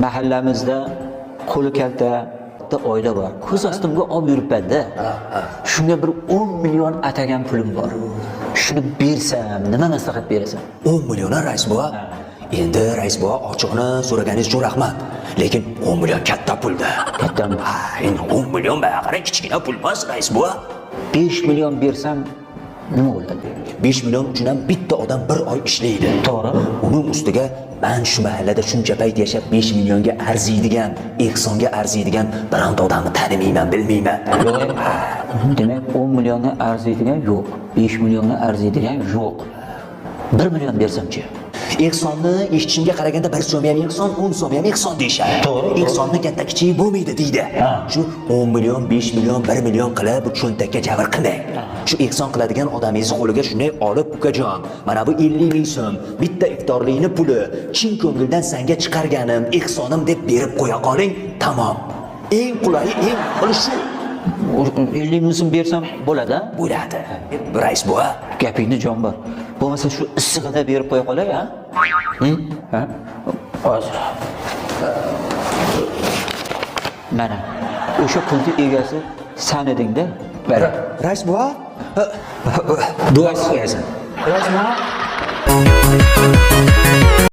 Mahallamizda qo'li kalta bitta oila bor. Ko'z ostimga olib yuribman-da. Shunga bir 10 million atagan pulim bor. Shuni bersam, nima maslahat berasan? 10 million rais buva. Endi rais buva, ochig'ini so'raganingiz uchun rahmat. Lekin 10 million katta pulda. Kattami? Ha, endi 10 million bayağı qarang, kichkina pul emas, rais buva. 5 million bersam nima bo'ladi? 5 million uchun ham bitta odam bir oy ishlaydi. To'g'ri. Uning ustiga man shu mahallada shuncha payt yashab 5 millionga arziydigan, ehsonga arziydigan bironta odamni tanimayman, bilmayman. Yo'q. Demak, 10 millionga arziydigan yo'q. 5 millionga arziydigan yo'q. 1 million bersamchi? Ehsonni eshitishimga qaraganda 1 so'm ham ehson, 10 so'm ham ehson deyishadi. To'g'ri. Ehsonni katta kichigi bo'lmaydi deydi. Shu 10 million, 5 million, 1 million qilib bu cho'ntakka jabr qilmang. Shu ehson qiladigan odamingizni qo'liga shunday olib, ukajon, mana bu 50 ming so'm, bitta iftorlikni puli, chin ko'ngildan senga chiqarganim, ehsonim deb berib qo'ya qoling, tamom. Eng qulayi, eng ma'quli shu 50 ming so'm bersam bo'ladi, a? bo'ladi. Rais buva, Gapingda jon bor. Bo'lmasa shu issig'ida berib qo'ya qolay, ha? Ha? Hozir. Mana o'sha pulni egasi san eding-da. Bari. Rais buva, Duo qo'yasan. rais buva.